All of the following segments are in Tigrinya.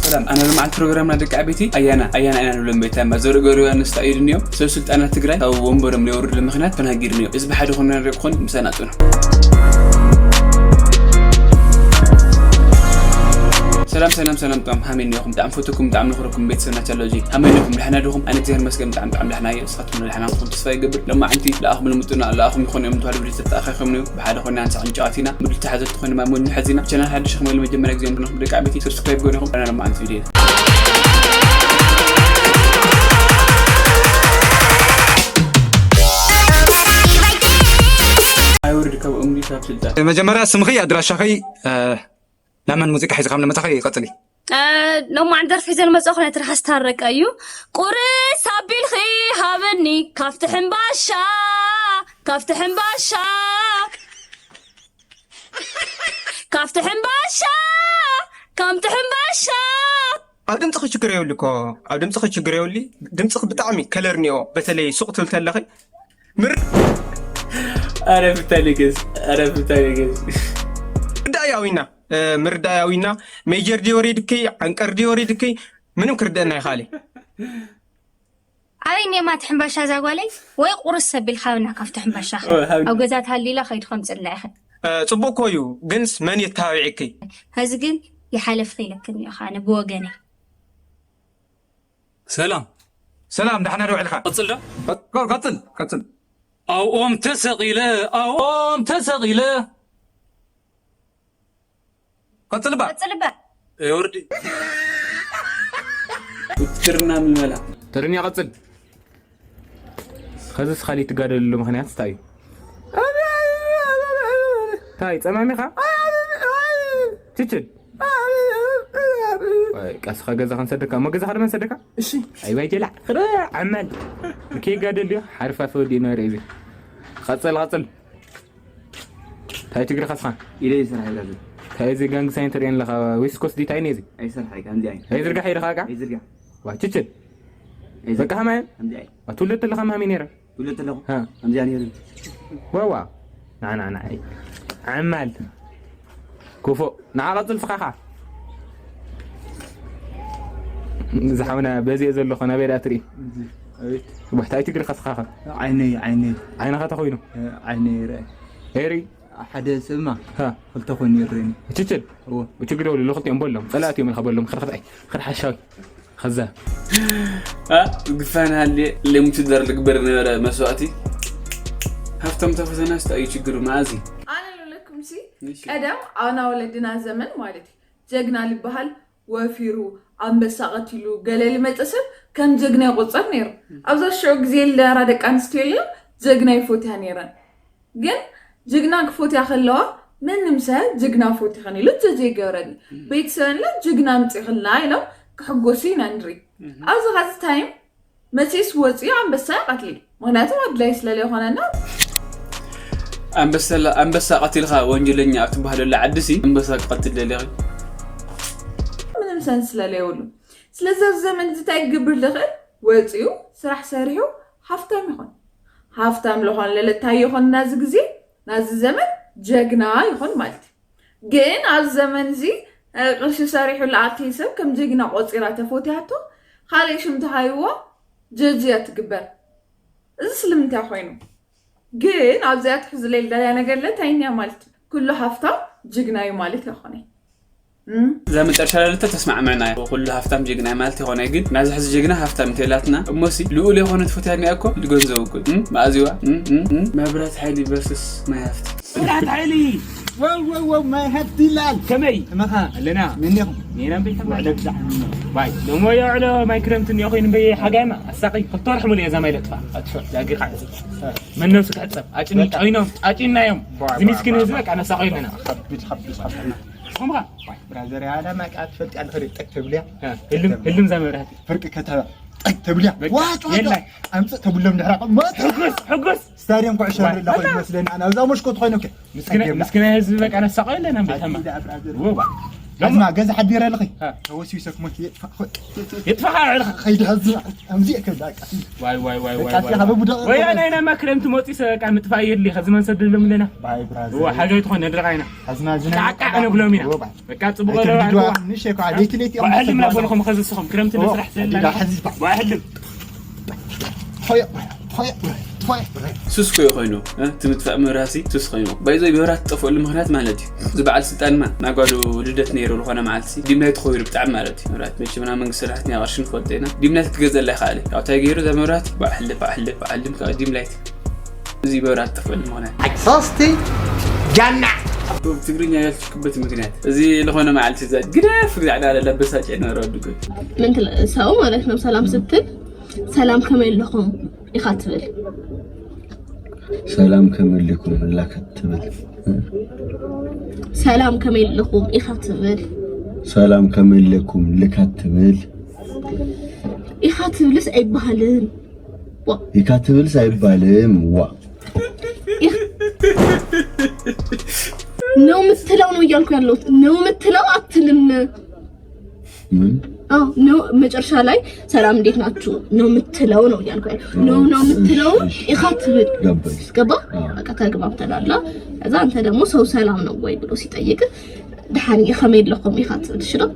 ሰላም፣ ኣነ ሎማዓንቲ ፕሮግራምና ደቂ ዓበይቲ ኣያና ኣያና ኢና ንብሎም። ቤታ እማ ዘርኢ ገብረ ዮሃንስ ተኣይዱ እኒኦ። ሰብ ስልጣናት ትግራይ ካብ ወንበሮም ለይወርድሉ ምኽንያት ተናጊሩ እኒኦ። እዚ ብሓደ ኮነ ንርኢ ክኾን ምሳና ጽኑ። ሰላም ሰላም ሰላም፣ ጣም ሃመይ እኒኦኹም? ብጣዕሚ ፈትኩም፣ ብጣዕሚ ንኽረኩም ቤተሰብና ቻሎጂ ሃመይ እኒኦኹም? ደሕና ዲኹም? ኣነ እግዚኣብሔር ይመስገን ብጣዕሚ ብጣዕሚ ደሕና እየ። ንስኻትኩም ደሕና ምዃንኩም ተስፋ ይገብር። ሎማዓንቲ ለኣኹም ልምጡና ለኣኹም ይኾን እዮም ተባህሉ ብድል ተተኣኻኺቦም እዮም። ብሓደ ኮይና ንሳዕ ንጫወት ኢና። ብድል ተሓዘቲ ኮይና ማሞ ንሕዝ ኢና። ቻናል ሓድሽ ከመይ መጀመርያ ግዜ ምኾንኩም ደቂ ዓበይቲ ሰብስክራይብ ገይርኩም ኣነ ሎማዓንቲ ቪድዮ ኣይወርድ ካብ እምኒ ካብ ስልጣን። መጀመርያ ስምኺ ኣድራሻኺ፣ እ፣ ናመን ሙዚቃ ሒዝካ ለመጻኺ ቀጽሊ። እ፣ ሎማዓንቲ ደርፊ ዘልመጻኹ ናይ ትርሓስ ታረቀ እዩ። ቁርስ ኣቢልኺ ሃበኒ ካብቲ ሕምባሻ፣ ካብቲ ሕምባሻ፣ ካብቲ ሕምባሻ፣ ካብቲ ሕምባሻ። ኣብ ድምፅኺ ችግር የብሉ እኮ፣ ኣብ ድምፅኺ ችግር የብሉ። ድምፅኺ ብጣዕሚ ከለር እኒኦ፣ በተለይ ሱቕ ትብል ተለኺ ምር ኣረ ፍታሊክስ ኣረ ፍታሊክስ ምርዳእ ያዊና፣ እ፣ ምርዳእ ያዊና። ሜጀር ድዮ ሬድኪ፣ ዓንቀር ድዮ ሬድኪ፣ ምንም ክርደአና ይኻሊ። ኣበይ ኔማ ትሕምባሻ እዛ ጓለይ? ወይ ቁርስ ሰቢልካ ብና ካብቲ ሕምባሻ። ኦ፣ ሃብ- ኣብ ገዛ ተሃሊላ ከይዱ ከም ጽላኢኺ። እ፣ ጽቡቅ እኮ እዩ፣ ግንስ መን የተባቢዕኪ? ሀዚ ግን ይሓለፍኺ ኢለክን እኒኦ ኸኣ ብወገነይ። ሰላም። ሰላም፣ ዳሕና ዶ ውዕልካ? ቀጽል ዶ? ቀ-፣ ቀጽል፣ ቀጽል። ኣብኦም ተሰቒለ፣ ኣብኦም ተሰቒለ። ቀጽል እባ። ቀጽል እባ። የወርዲ። ውትድርና ምልመላ። ትግርኛ ቀጽል። ኸዚ ስኻሊ ትጋደልሉ ምኽንያት እንታይ እዩ? እንታይ ጸማሚኻ? ችችል። ወይ፣ ቀስኻ ገዛ ክንሰደካ፣ እሞ ገዛኻ ድማ ንሰደካ? እሺ። ኣይ፣ ባይ፣ ጀላዕ። ክረ፣ ዓማል። ከይጋደል ድዮ? ሓርፋ ተወዲኡ ነይሩ እዚ። ቐጽል፣ ቐጽል። ታይ ትግሪ ኸስኻ? ኢለ ይሰርሕ ይብላ ዘሎ። ታይ እዚ ጋንግ ሳይን ትርእየን ኣለኻ? ዌስት ኮስት ዲታይ ነዚ? ኣይሰርሕ፣ ከምዚ ኣይነት። ኣይዝርጋሕ ኢልኻ ቃ? ኣይዝርጋሕ። ዋ፣ ችችል። ኣይዝርጋሕ። በቃ ሃማየን? ከምዚ ኣይነት። ዋ፣ ትውለድ ተለኻ ሃመይ ነይረ? ትውለድ ተለኹ? ሃ። ከምዚኣ ነይረ። ዋዋ። ንዓ፣ ንዓ፣ ንዓ። ዓማል። ክፉእ። ንዓ ቀጽል ስኻኻ። ዝሓውና በዚ እየ ዘለኹ፣ ናበይ ደኣ ትርኢ? ኣቤት። ዋ፣ ታይ ትግሪ ኸስኻኻ? ዓይነይ፣ ዓይነይ። ዓይንኻ ተኾይኑ? እ፣ ዓይነይ ይርአ። ኤሪ። ሓደ ሰብማ ሃ። ክልተ ኮይኑ ይረኒ። ችችል። እዎ። ችግር የብሉ፣ ክልቲኦም በሎም። ጸላእቲ እዮም ኢልካ በሎም። ኸድ ኸድ ኣይ፣ ኸድ ሓሻዊ። ኸዛ። አ፣ ግፋን ሃልየ፣ ለምትደር ልግበር ነበረ መስዋእቲ። ሃፍቶም ተፈተናስ እንታይ እዩ ችግሩ? መኣዚ? ኣነ ልብለኩም ሲ፣ እሺ። ቀደም ኣብና ወለድና ዘመን ማለት እዩ። ጀግና ልበሃል ወፊሩ፣ ኣንበሳ ቀቲሉ፣ ገለ ልመጸ ሰብ ከም ጀግና ይቑጸር ነይሩ። ኣብዛ ሽዑ ግዜ ልነበራ ደቂ ኣንስትዮ ኢለን ጀግና ይፎትያ ነይረን። ግን ጅግና ክፎትያ ከለዋ፣ ምንም ሰብ ጅግና ፎቲኽን ኢሉ ጀጅ ኣይገብረን። ቤተሰበንለ ጅግና ኣምጺኽልና ኢሎም ክሕጎሱ ኢና ንርኢ። ኣብዚ ኸዚ ታይም መቼስ ወፂኡ ኣንበሳ ይቐትል። ምኽንያቱ ኣድላይ ስለ ዘይኮነና። ኣንበሳ፣ ኣንበሳ ቀቲልካ ወንጀለኛ ኣብ ትበሃለሉ ዓዲ ሲ ኣንበሳ ክቐትል ደሊኺ? ምንም ሰንስ ስለ ዘይብሉ። ስለዚ ኣብዚ ዘመን እዚ እንታይ ክገብር ዝኽእል? ወፂኡ ስራሕ ሰሪሑ ሃፍታም ይኾን። ሃፍታም ለኾን ለለታይ ይኾን ናዚ ግዜ፣ ናዚ ዘመን ጀግና ይኾን ማለት እዩ። ግን ኣብዚ ዘመን እዚ፣ እ፣ ቅርሺ ሰሪሑ ለኣተየ ሰብ ከም ጀግና ቆፂራ ተፎቲያቶ፣ ካልእ ሽም ተሃይዎ ጀጅ እያ ትግበር። እዚ ስለምንታይ ኮይኑ? ግን ኣብዚኣ ትሕዝለይ ልደልያ ነገር ለታይንያ ማለት እዩ። ኩሉ ሃፍታም ጅግና እዩ ማለት ኣይኮነይ። እም? እዛ መጨረሻ ላልተ ተስማዕመዕና እዩ። ኩሉ ሃፍታም ጅግና እዩ ማለት ኣይኮነይ። ግን ናዚ ሕዚ ጅግና ሃፍታም እንተላትና እሞሲ ልኡል የኾነ ትፈትያኒ እኮ ልገንዘቡ እኮ። እም? መኣዚዋ? እም? እም? እም? መብራት ሓይሊ ቨርስስ ማይ ሃፍቲ። መብራት ሓይሊ! ወው፣ ወው፣ ወው፣ ማይ ሃፍቲ ይላል። ከመይ? እመኻ? ኣለና። መን ኢኹም? ኔና እምበይ ተማ? ውዕለ ብዛዕባ። ዋይ፣ ሎሞ የውዕሎ ማይ ክረምቲ እኒኦ ኮይኑ እምበይ ሓጋይማ። ኣሳቒ፣ ክልተ ወርሒ ሙሉ እየ እዛ ማይ ለጥፋ። ኣትሑ፣ ዳጊኻ ዕጽ። መን ነብሱ ክሕጸብ? ኣጭኒ በቃ። ጨይኖም፣ ጫጭናዮም። ቧ፣ እዚ ቧ፣ ምስኪን ቧ፣ ህዝቢ ቧ። በቃ ነሳቒ ኣለና። ከቢድ፣ ከቢድ፣ ከቢድ። ከምኻ? ዋይ፣ ብራዘር፣ ያለ ማይ ቃል ትፈልጥ ያለ ኸደ ጠቅ ተብልያ። እ፣ ህልም፣ ህልም እዛ መብራህቲ። ፍርቂ ከተባ። ጠቅ ተብልያ። በቃ፣ ዋ፣ ጨዋታ። የላይ። ኣምጽእ ተብሎም ድሕራ ቀም። ሞት። ሕጉስ፣ ሕጉስ። ስታድየም ኩዕሾ ዋይ፣ ንርኢ ኣለኹ በቃ። ይመስለኒ። ኣነ ኣብዛ ሞሽኮ ትኾይኑ ከ? ምስ ኣጀብ ግና-፣ ኣላ። ምስ ግና ህዝቢ በቃ ነሳቒ ኣለና፣ ቤተማ። ኣቢዳ ብራዘር። ወዋ። ዳዝማ ገዛ ሓዲረ ኣለኺ። እ። ተወሲሰ ክሞት የጥፋእ። የጥፋእ። ከይዲ ሐዚ ከምዚ ከብዳ። ዋይ፣ ዋይ፣ ዋይ፣ ዋይ፣ በቃ፣ ዋይ፣ ካብ ዋይ። ብደቕ ወይ፣ ናይ፣ ናይ ማክረምቲ መፂ ሰ-፣ በቃ ምጥፋእ የድሊ። ከዚ መንሰብ ደሎም ኣለና። ባይ ብራዘር። ዋ፣ ሓጋይ ትኾን ንድረቕ ኢና። ሐዝና ዝና ቃቃ ንብሎም ኢና። ኦ፣ ባይ። በቃ፣ ፅቡቅ ኣይተርድድዋ። ኣለና። ንሸ እኳ ለይቲ ለይቲ እዮም ዋሕልም ዝሰድዋ። ናበልኹም ከዚ ስኹም ክረምቲ ኦ፣ ንስራሕ ዘለና። ሓዲዳ ሐዚ ባይ። ዋሕልም። ሆየ፣ ሆየ፣ ሆየ። ሱስ ኮ ኮይኑ፣ እ? እቲ ምጥፋእ መብራህቲ ሱስ ኮይኑ። ባይዞ መብራህቲ ጠፍኦሉ ምኽንያት ማለት እዩ። እዚ በዓል ስልጣንማ ናጓሉ ልደት ነይሩ ዝኾነ መዓልቲ ዲም ላይት ተኸቢሩ ብጣዕሚ ማለት እዩ። መብራህቲ መቸም ናብ መንግስቲ ሰራሕተኛ ቅርሺ ንፈልጦ ኢና። ዲም ላይት ክገዘላ ይኽኣል እዩ። ካብታይ ገይሩ እዛ መብራህቲ ባዕል፣ ባዕል፣ ባዕል ዲም ላይት። እዚ መብራህቲ ጠፍኦሉ ምኽንያት። ሶስቲ ጃና። ትግርኛ ያልችክበት ምኽንያት። እዚ ዝኾነ መዓልቲ እዛ ግደፍ፣ ግዳ ለበሳጭ ነበረ ወዲ ጎይ። ምን ትል-፣ ሰው ማለት ነው ሰላም ስትል ሰላም ከመይ ኣለኹም ኢኻ ትብል። ሰላም ከመይ ኣለኩም ኢኻ ትብል። ሰላም ከመይ ኣለኹም ኢኻ ትብል። ሰላም ከመይ ኣለኩም ኢኻ ትብል። ኢኻ ትብልስ ኣይበሃልን። ዋ። ኢኻ ትብልስ ኣይባልም። ዋ። ኢኽ-፣ ነው የምትለው ነው እያልኩ ያለሁት። ነው የምትለው አትልም። ምን? አዎ፣ ነው መጨረሻ ላይ ሰላም እንዴት ናችሁ ነው የምትለው ነው እያልኩ ያለው። ነው፣ ነው የምትለው እሺ፣ እሺ። ኢኻ ትብል። ገባኝ። ገባ? አዎ። በቃ ተግባብተናል። ከዛ አንተ ደግሞ ሰው ሰላም ነው ወይ ብሎ ሲጠይቅ ደሓን ከመይ ኣለኹም ኢኻ ትብል፣ እሺ ዶ?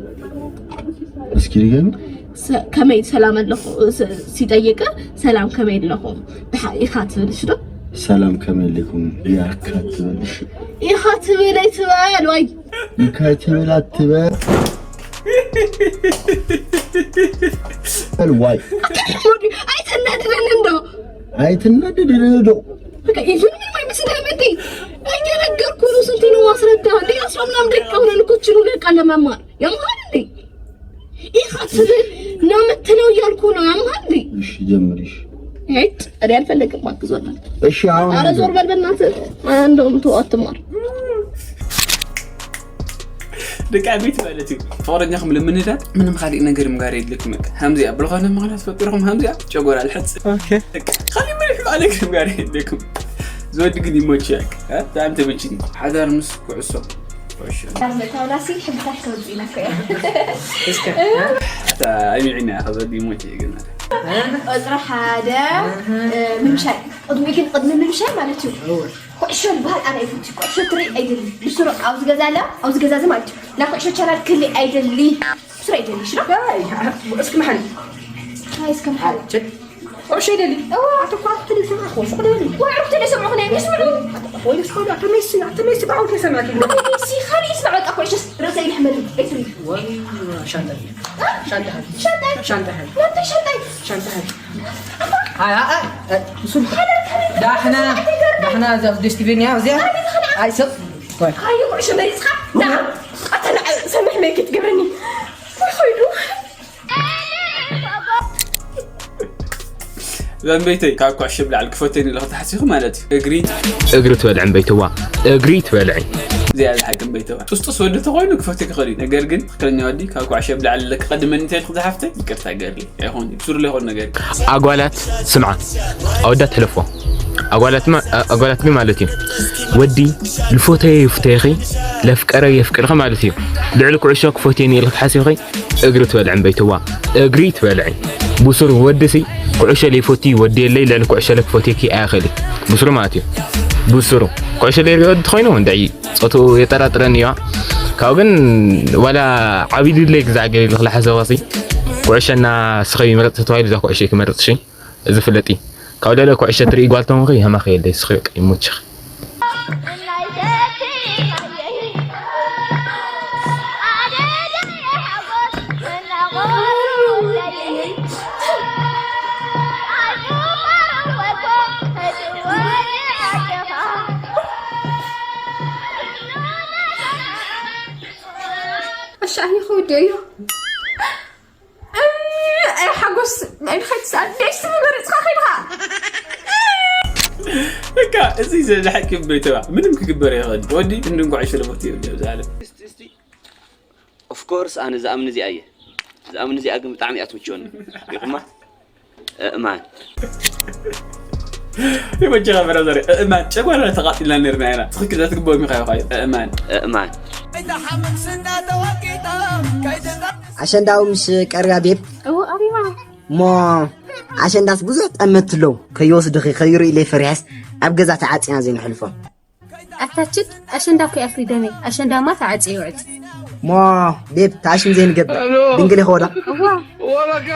እስኪ ድገሚ። ሰ-፣ ከመይ ሰላም ኣለኹ-፣ ስ-፣ ሲጠይቅ ሰላም ከመይ ኣለኹም ደሓ-፣ ኢኻ ትብል፣ እሺ ዶ? ሰላም ከመይ ኣለኩም ኢኻ ትብል፣ እሺ። ኢኻ ትብል ኣይትበል ወይ። ኢኻ ትብል ኣትበል። በል ዋይ። ኣይተናድደኒ እንዶ። ኣይትናደደኒ እንዶ። በቃ ይሁን ምንም አይመስልህም እንዴ? እየነገርኩህ ነው። ስንቴ ነው ማስረዳ? እንዴ አስራ ምናምን ደቂቃ ሆነን እኮ እችኑ ደቂቃ ለመማር። ያምሃል እንዴ? ኢኻ ትብል ነው የምትለው እያልኩ ነው። ያምሃል እንዴ? እሺ ጀምሪ፣ እሺ። ሄድ፣ እኔ አልፈለግም፣ አግዞናል። እሺ አሁን ኧረ ዞር በል በእናትህ። እንደውም ተው አትማር። ደቂ ቤት ማለት እዩ። ፍቕረኛኹም ለምንዳት ምንም ካሊእ ነገር ምጋር የድልኩም። በቃ ሃምዚኣ ብልኾነ ምኽንያት ፈጢርኹም ሃምዚኣ ጨጎራ ልሕጽ። ኦኬ። በቃ ካሊእ ምንም ካሊእ ነገር ምጋር የድልኩም። ዝወዲ ግን ይሞች ያቅ። እ? ብጣዕሚ ተመችኒ። ሓዳር ምስ ኩዕሶ። ኩዕሾ። ካብ ምእታውናሲ ሕግታት ከውፅእና እኮ እዮም። እስከ፣ እ? ኣታ ኣይሚዕና ኢኻ ዝወዲ ይሞች እዩ ግን። ቆፅሪ ሓደ፣ እ፣ ምምሻይ። ቅድሚ ግን ቅድሚ ምምሻይ ማለት እዩ። እወ። ኩዕሾ ዝበሃል ኣነ ኣይፈቱ። ኩዕሾ ትርኢ ኣይደሊ። ብስሩ ኣብዚ ገዛ ኣላ፣ ኣብዚ ገዛ እዚ ማለት እዩ። ናይ ኩዕሾ ቻናል ክሊ ኣይደሊ። ብስሩ ኣይደሊ፣ ሽሮ? ኣይ፣ እስኪ መሓል። ኣይ፣ እስከ መሓል። ኣይ፣ ቸክ። ኩዕሾ ኣይደሊ። እወ። ኣቲ እኳ ኣቲ ትሰምዕ እኮ፣ ሱቕ ደሊ። ወይ ዕሩኽቲ ደይ ሰምዑ፣ ናይ ስምዑ። ወይ ስኮላ፣ ኣቲ ሜሲ፣ ኣቲ ሜሲ ብዓውዲ ሰማዕኪ። ኣቲ ሜሲ፣ ኻሊ ይስማዕ፣ በቃ ኩዕሾ ርእሰይ ይሕመኒ። ኣይትርኢ። ወይ ሻንጣ። እ? ሻንጣ። ሻንጣ። ሻንጣ። ናብቲ ሻንጣ። ሻንጣ። ሃይ፣ ሃይ፣ ሃይ፣ ሃይ፣ ሱብ-፣ ዳሕና፣ ዳሕና፣ እዛ ደስ ትብለኒ እያ፣ እዚኣ። ኣይ፣ ሰብ፣ ቆይ። ኣይ፣ ኩዕሾ መሪጽካ? ና፣ ኣታ ንዓ፣ ሰምሕ መይ ክትገብረኒ? ወይ ኸይዱ። ዘንበይተይ፣ ካብ ኩዕሾ ብላዕሊ ክፈትየኒ ኢለ ክትሓሲኹ ማለት እዩ። እግሪ። እግሪ ትበልዕ እምበይትዋ። እግሪ ትበልዒ። እዚኣ እዛ ሓቂ እምበይትዋ። ጥስጡስ ወዲ ተኾይኑ ክፈትየኪ ይኽእል እዩ። ነገር ግን ትኽክለኛ ወዲ ካብ ኩዕሾ ብላዕሊ ክቐድመኒ እንተኢልኩ ዝሓፍተይ፣ ይቅርታ ገርሊ። ኣይኾን፣ ብስሩ ለይኾን ነገር። ኣጓላት ስምዓ፣ ኣወዳት ሕለፎ። ኣጓላት ማ-፣ ኣጓላት ግን ማለት እዩ፣ ወዲ ልፎተዮ ይፍተየኺ፣ ለፍቀረ የፍቅርኺ ማለት እዩ። ልዕሊ ኩዕሾ ክፎትየኒ ኢልኺ ትሓሲብኺ፣ እግሪ ትበልዒ እምበይትዋ፣ እግሪ ትበልዒ። ብሱር ወዲ ሲ ኩዕሾ ለይፎቲ ወዲ የለይ፣ ልዕሊ ኩዕሾ ለክፎትየኪ ኣይኽእል እዩ። ብሱሩ ማለት እዩ። ብሱሩ ኩዕሾ ለይሪኦ ወዲ ተኾይኑ እንድዒ ጾትኡ የጠራጥረኒ እዩ። ካብኡ ግን ዋላ ዓብዪ ድለይ ግዛዕ ገይሩ ኢሉ ክላሓሰ ወሲ ኩዕሾ እና ስኸ ይመረጽ ተባሂሉ እዛ ኩዕሾ ክመርጽ ሺ እዚ ፍለጢ። ካብ ልዕሊ ኩዕሾ ትርኢ ጓል ተኾንኺ ህማኽ የለ ስኸ በቃ ይሞችኽ። ኣሻኒ ኹደዮ። ኣይ ሓጎስ፣ ናይ ድኻይ ትስኣል፣ ደስ ዝብል መሪጽካ ከይድኻ። በቃ፣ እዚ ዘ-፣ ዝሓቂ እምበይተባ፣ ምንም ክግበር ኣይኽእል። ወዲ ክንዲ እንቋዕ ሸለሞት እዩ ኣብዚ ዓለም። ኦፍ ኮርስ፣ ኣነ እዛ እምኒ እዚኣ እየ። እዛ እምኒ እዚኣ ግን ብጣዕሚ እያ ትምችወኒ። ይኹማ? እማን። ይመቸኻ ብራዘር፣ እማን። ጨጓራ ተቓጢልና ነርና ኢና። ትኽክል፣ እዛ ትግበኦም ኢኻ፣ ኢኻ፣ እማን። እማን። ኣሸንዳው ምስ ቀርያ ቤብ እዎ ኣቢባ እሞ ኣሸንዳስ ብዙሕ ጠመት ኣለዉ። ከይወስድኺ ከይርእይለይ ፈሪሐስ ኣብ ገዛ ተዓጽና ዘይንሕልፎ። ኣታችድ ኣሸንዳ እኮ እያ ፍሪደመይ። ኣሸንዳማ ተዓጽ ይውዕል። እሞ ቤብ ተኣሽም ዘይንገብር ድንግል ይኸወዳ እዋ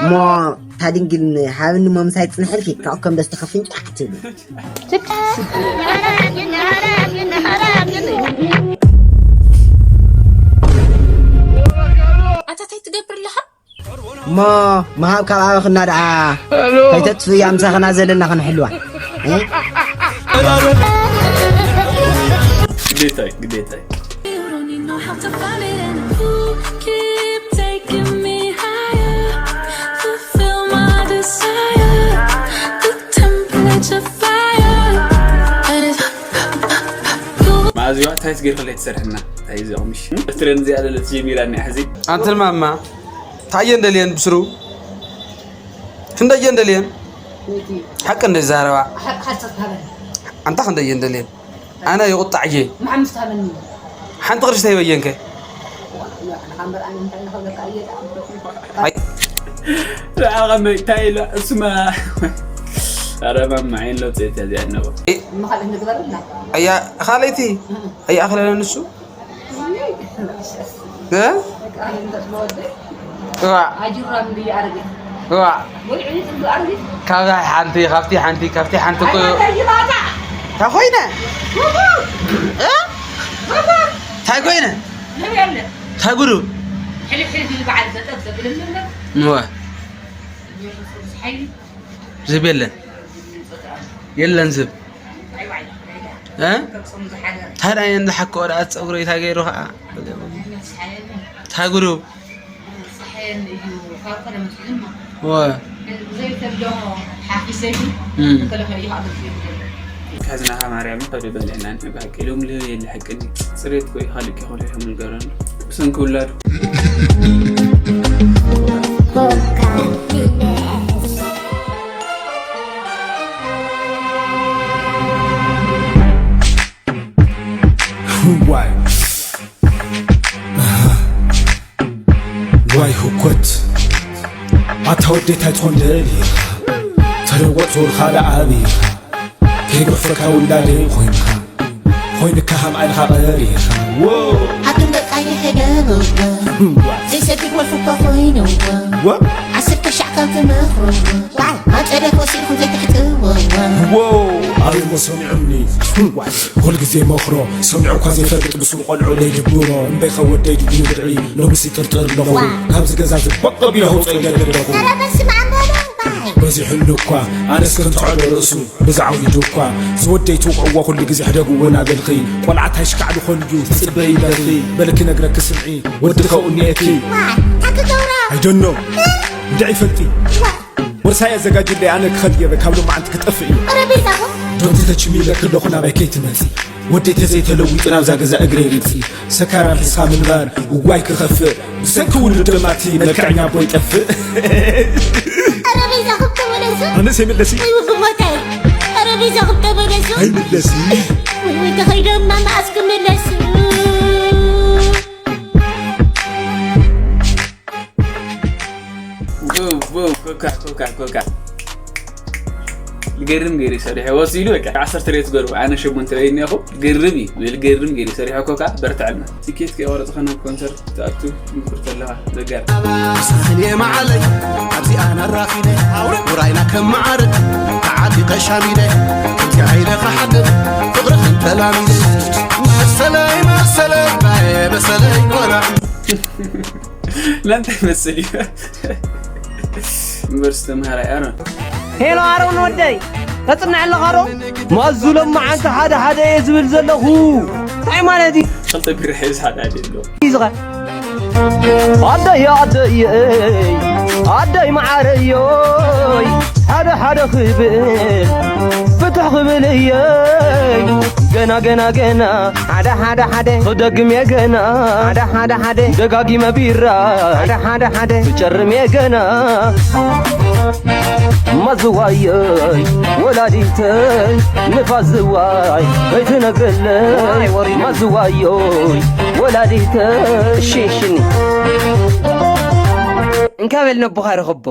እሞ ታድንግል ሃብኒ መምሳይ ጽንሕልኪ ካብ ከም ደስ ተኸፍንጫ ክትብል ኣታ እንታይ ትገብር ኣለኻ? እሞ ምሃብ ካብ ኣበኽና ደኣ ከይተጥፍእያ ምሳኽና ዘለና ክንሕልዋ። እ? ግዴታይ፣ ግዴታይ። You don't need no help to find it, and who keep taking me higher? Fulfill my desire, the temperature fire. And it's you. ማእዝዋ እንታይ ትገይር ከለይ ትሰርሕና? እንታይ እዩ እዚኦም? እሺ። ትረን እዚኣ ደለት ጀሚራኒ ሕዚ። ኣንተ ማማ ታየ እንደልየን ብስሩ ክንደየ እንደልየን ሓቂ እንደ ዛረባ ሓቂ ሓቂ ተባለ። ኣንታ ክንደየ እንደልየን ኣነ ይቁጣዕ እየ። መሓምስ ታበኒ ሓንቲ ቅርሽ ተይበየንከ። ኣይ لا غمي تايلا اسمها. ኧረ ማማ ዓይን ለውጥ እዚኣ ነበሩ። እያ ካልኣይቲ ኣይኣኽለለን እሱ። እ? እዋ። እዋ። ካብዛ ሓንቲ ካብቲ ሓንቲ ካብቲ ሓንቲ እኮ እንታይ ኮይነ? እ? እንታይ ኮይነ? እንታይ ጉዱ? እዋ። ዝብ የለን። የለን ዝብ። እ? ታዲያ እየን ዝሓክኦ ደኣ ጸጉረይ እንታይ ገይሩ ኸኣ? እንታይ ጉዱ? ወ። እም። ካዝናኻ ማርያም ከዱ በልዕና ንሕባቂ ኢሎም ልብል የለ ሓቅኒ። ጽሬት ኮይ ካልእ ከይኾነ ኢሎም ንገረኒ። ብሰንኪ ውላዱ። ዋይ ዋይ ህኮት ኣታ ወደይ ታይ ትኾን ደሊኻ ተለወጥ ዞርኻ ደኣ ኣቢኻ ከይገፈካ ውላደይ ኮይንካ ኮይንካ ሃምኣልኻ ቀሪኻ ኣቱም ደቃ ይሕደግዋ ዘይሰግድ ወልፉ እኮ ኮይንዋ ወ ዓሰርተ ሻዕ ካብ ትመኽርዋ ኣጸደፍ ወሲድኩም ዘይትሕጥዎ ዎ ኣበይ እሞ ሰሚዖምኒ ዋይ ኩል ግዜ መኽሮ ሰሚዑ እኳ ዘይፈልጥ ብስሩ ቆልዑ ዘይድብሮ እምበይኸ ወደይ ድዩ ብድዒ ሎምስ ይጥርጥር ኣለኹ ካብዚ ገዛ ዝበቆ ቢሎ ህውፀ ይገድል ኣለኹ በዚሕሉ እኳ ኣነስ ክንትዖዶ ርእሱ ብዛዕዊዱ እኳ ዝወደይ ትውቕዕዎ ኩሉ ግዜ ሕደግዎ ናበልኺ ቆልዓ ታይ ሽካዕ ዝኾን እዩ ትፅበይ በልኺ በልኪ ነግረኪ ስምዒ ወዲ ከው እኒኤኪ ኣይደኖ እንድዒ ፈልጢ ቦርሳይ ኣዘጋጅለይ ኣነ ክኸድ እየ ካብ ሎማዓንቲ ክጠፍእ እየ ጠረጴዛኹም ዶንቲ ተችሚለኪ ኣለኹ ናባይ ከይትመፂ ወደይ ተዘይተለዊጡ ናብዛ ገዛ እግረይ ሪግፂ ሰካራም ሒዝካ ምንባር እዋይ ክኸፍእ ብሰንኪ ውሉድ ደማቲ መልክዐኛ ኣቦ ይጠፍእ ጠረጴዛኹም ተመለሱ ኣነስ የምለሲ ወይ ውግሞታይ ጠረጴዛኹም ተመለሱ ኣይምለሲ ወይ ወይ ተኸይዶማ መዓስ ክምለሱ ኮካ ኮካ ኮካ ልገርም ገይሩ ሰሪሑ ወሲሉ በቃ ዓሰርተ ሬት ገሩ ኣነ ሸሞንተ ሬት እኒኹ ግርም እዩ ልገርም ገይሩ ሰሪሑ ኮካ በርትዐልና ትኬት ከይቆረፅኸ ናብ ኮንሰርት ትኣቱ ምኩር ተለኻ ዘጋር ሳሕን የማዓለይ ኣብዚኣ ናራኺነ ውራይና ከም መዓርግ ተዓጢቐ ሻሚነ ከምዚ ዓይነ ክሓድር ፍቕርኽን ተላሚነ መሰለይ መሰለይ ባየ መሰለይ ኮራ ለንተ ይመስል እዩ ዩኒቨርሲቲ ተምሃራይ ኣሮን ሄሎ ኣሮን ወደይ ተጽንዕ ኣለኻ ዶ ማዙ ለማዓንቲ ሓደ ሓደ እየ ዝብል ዘለኹ እንታይ ማለት እዩ ክልተ ቢራ ሒዝ ሓደ ሓደ ኣሎ እዩ ዝኸ ኣደይ ኣደይ ኣደይ መዓረዮይ ሓደ ሓደ ክብል ፍትሕ ክብል እየይ ገና ገና ገና ሓደ ሓደ ሓደ ክደግም እየ ገና ሓደ ሓደ ሓደ ደጋጊመ ቢራ ሓደ ሓደ ሓደ ክጨርም እየ ገና። ማዝዋየይ ወላዲተይ ንፋስ ዝዋይ ከይትነግረለይ ማዝዋየይ ወላዲተይ። እሺ እሺ እንካ በል ነቦኻ ርኸቦ።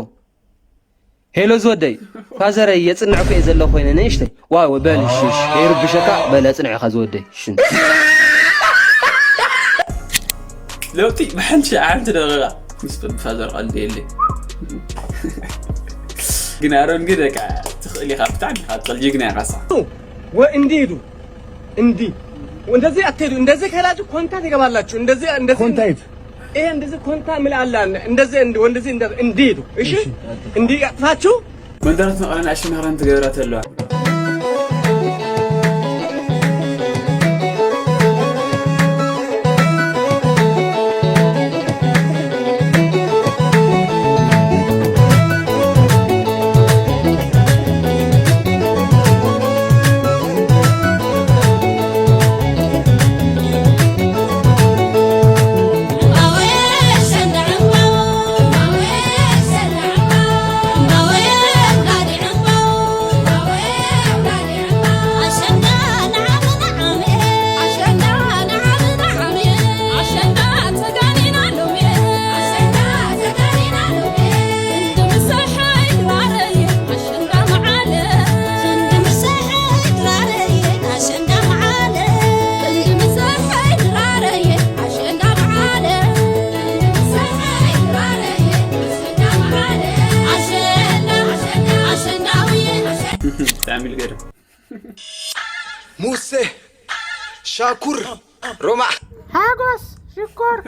ሄሎ ዝወደይ ፋዘረይ የጽንዕ እኮ እየ ዘለኹ ኮይነ ንእሽተይ ዋው በል እሺ እሺ ከይርብሸካ በል ኣጽንዕኻ ዝወደይ እሺ። ለውጢ ብሓንቲ ሓንቲ ደቂቃ ምስ ፋዘር ቀልዲ የለ። ግን ኣሮን ግን በቃ ትኽእል ኢኻ ብጣዕሚ ኢኻ ትኽእል ጅግና ኢኻ ንስኻ። ወይ እንዲህ ሂዱ እንዲህ እንደዚህ አትሄዱ። እንደዚህ ከላችሁ ኮንታ ትገባላችሁ። እንደዚህ እንደዚህ ኮንታ የት? ይሄ እንደዚህ ኮንታ ምን አለ አለ እንደዚህ እንዲህ ወንደዚህ እንደ እንዲህ ሂዱ። እሺ እንዲህ ያጥፋችሁ። መንደራት መቐለን ኣሽማራን ትገብራ ተለዋ። ብጣዕሚ ልገርም። ሙሴ ሻኩር ሮማዕ ሓጎስ ሽኮር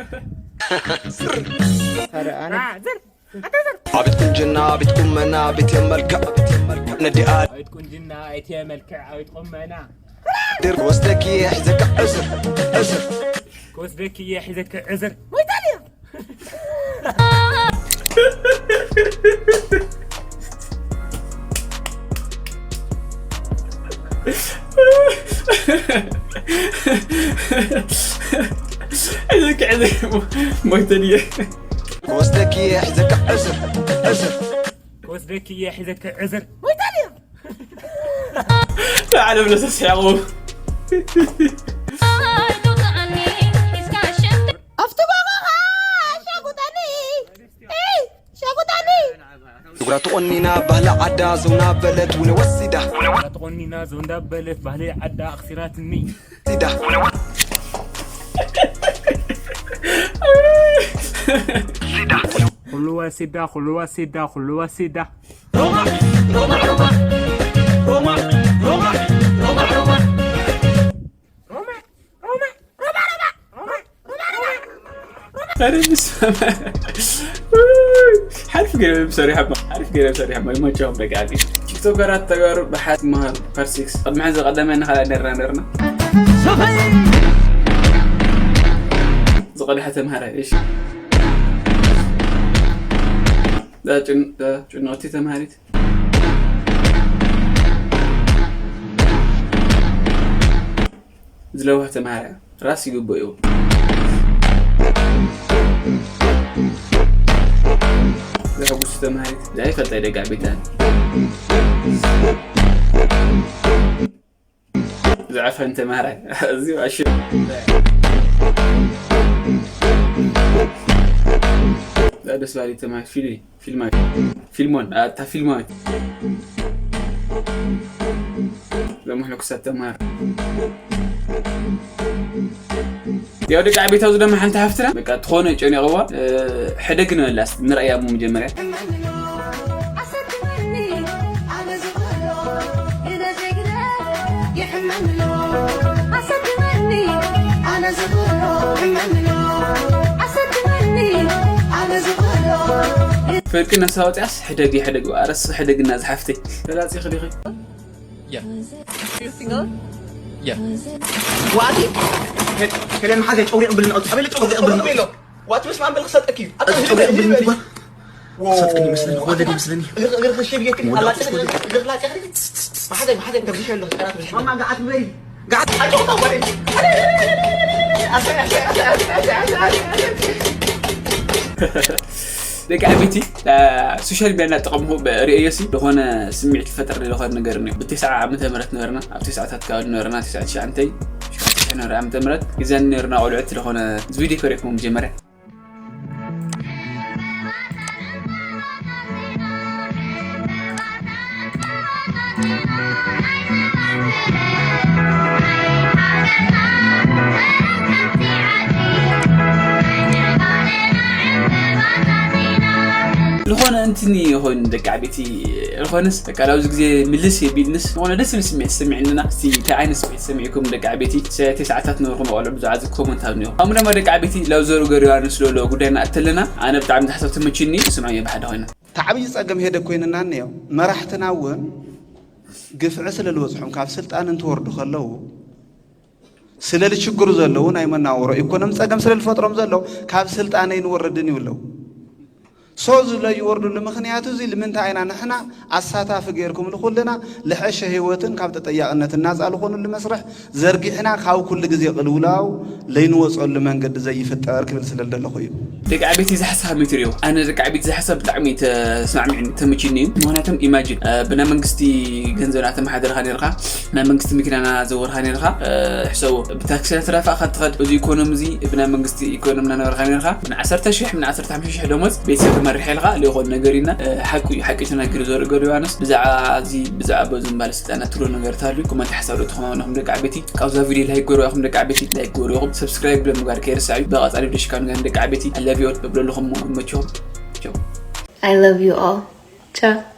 ኣቤት ቁንጅና ኣቤት ቁመና ኣቤት የመልክዕ ነዲኣ ኣቤት ቁንጅና ኣቤት የመልክዕ ኣቤት ቁመና ድር ወስደኪ ሒዘካ ዕስር ዕስር ክወስደኪ እየ ሒዘኪ ዕስር ሒዘኪ ዕስር ሞይተን እየ ክወስደኪ እየ ሒዘካ ዕስር ዕስር ክወስደኪ እየ ሒዘኪ ዕስር ዓለም ለሰስያቑ ኣብቲ ባባኻ ሸጉጠኒ ሸጉጠኒ ትጉራ ተቆኒና ባህሊ ዓዳ ዘውና በለት ውነ ወሲዳ ተቆኒና ዘውንዳ በለት ባህሊ ዓዳ ኣኽሲራትኒ ሲዳ ኩሉ ወሲዳ ኩሉ ወሲዳ ኩሉ ወሲዳ ሓሪፍ ገይረ ሰሪሖማ ሓሪፍ ገይረ ሰሪሖማ ይመቸዎም ደቂ ኣንስትዮ ቲክቶከራት ተጋሩ ብሓት ይመሃሩ ፓርት ሲክስ ቅድሚ ሕዚ ቀዳማይ እናኻልኣ ነርና ነርና ዝቐድሐ ተምሃራይ እሺ ጭንቅቲ ተምሃሪት ዝለዋህ ተምሃራይ ራስ ይግበኦ ዘሐጉስ ተምሃሪት ዛይ ፈልጣይ ደጋ ቤታ ዝዓፈን ተምሃራይ እዚ ኣሽ ደስ ባሊ ተምሃር ፊልሚ ፊልማ ፊልሞን ኣታ ፊልማ ዘምሕሎ ክሳብ ተምሃር ያው ደቂ ዓቤታዊ ዝደማ ሓንቲ ሃፍትና በቃ ትኾነ ጨኒቕዋ ሕደግ ንበላስ ንረእያ ሞ መጀመርያ ፍርቂ ነሳ ወፅያስ ሕደግ ሕደግ ኣረስ ሕደግና ዝሓፍተይ ተላፂ ክዲኺ ዋቲ ከለመሓዘ ጨውሪ ቅብል ነቐጡ ኣበለ ጨውሪ ቅብል ነቐጡ ዋቲ ምስ ማንበል ክሰጠክ እዩ ሰጠኒ መስለኒ ክወለድ መስለኒ ማማ ጋዓት በይ ደቂ ዓበይቲ፣ ሶሻል ሚድያ እናጠቐምኩ ርእዮሲ ዝኾነ ስምዒት ዝፈጥር ዝኾነ ነገር እኒኦ። ብተስዓ ዓመተ ምህረት ነበርና፣ ኣብ ተስዓታት ከባቢ ነበርና፣ ተስዓ ትሽዓተ፣ ዓመተ ምህረት ግዘን ነበርና ቆልዑት ዝኾነ ቪዲዮ ከርእየኩም መጀመርያ። ዝኾነ እንትኒ ይኾን ደቂ ዓበይቲ ዝኾነስ በቃ ኣብዚ ግዜ ምልስ የቢልንስ ዝኾነ ደስ ዝብል ስምዒት ሰሚዕንና። እስቲ እንታይ ዓይነት ስምዒት ሰሚዕኩም ደቂ ዓበይቲ? ሰ-፣ ተስዓታት ነበርኩም ቆልዑ ብዙሓት ዝኮመንት ኣብኒኦ። ከምኡ ድማ ደቂ ዓበይቲ ላብ ዘሩ ገሪዋን ስለ ጉዳይ ንኣተለና ኣነ ብጣዕሚ ዝሓሳብ ተመችኒ ስምዖ እየ ብሓደ ኮይና። እቲ ዓብዪ ጸገም ሄደ ኮይንና እኒኦ። መራሕትና እውን ግፍዒ ስለ ዝበጽሖም ካብ ስልጣን እንትወርዱ ከለዉ ስለ ዝችግሩ ዘለዉ ናይ መናወሮ ኢኮኖሚ ጸገም ስለ ዝፈጥሮም ዘለዉ ካብ ስልጣን ኣይንወርድን ይብለው። ሶ ዝለይወርዱሉ ምኽንያት እዚ ንምንታይ ኢና ንሕና ኣሳታፊ ገይርኩም ንኹልና ልሐሸ ህይወትን ካብ ተጠያቕነትን ናጻ ዝኾኑሉ መስርሕ ዘርጊሕና ካብ ኩሉ ግዜ ቅልውላው ለይንወጸሉ መንገዲ ዘይፍጠር ክብል ስለ ዝደለኹ እዩ። ደቂ ዓበይቲ እዚ ሓሳብ ከመይ ትሪኦ? ኣነ ደቂ ዓበይቲ እዚ ሓሳብ ብጣዕሚ ተስማዕሚዕኒ ተመችኒ እዩ። ምኽንያቱም ኢማጂን ብናይ መንግስቲ ገንዘብ እናተመሓደርካ ነርካ፣ ናይ መንግስቲ መኪና እናዘወርካ ነርካ። ሕሰቦ ብታክሲ እናተዳፋእካ ትኸድ። እዚ ኢኮኖሚ እዚ ብናይ መንግስቲ ኢኮኖሚ እናነበርካ ነርካ ምን ዓሰርተ ሽሕ ምን ዓሰርተ ሓሙሽተ ሽሕ ደሞዝ ቤተሰብ ትመርሕ ኢልካ ዘይኮን ነገር ኢና። ሓቂ እዩ፣ ሓቂ ተናጊሩ ዘርኢ ገዱ ዮሃንስ ብዛዕባ እዚ ብዛዕባ በዙ ምባል ስልጣና ትብሎ ነገር ታሉ ኮመንት ሓሳብ ዶ ትኾኑ ደቂ ዓበይቲ ካብዛ ቪድዮ ላይክ ገሩ ኢኹም ደቂ ዓበይቲ ላይክ ገሩ ኢኹም ሰብስክራይብ ብምግባር ከይርሳዕ እዩ። ብቐጻሊ ደሽካ ንገን ደቂ ዓበይቲ ኣለቪኦት ብብለልኹም መችኹም ቸው። I love you all. Ciao.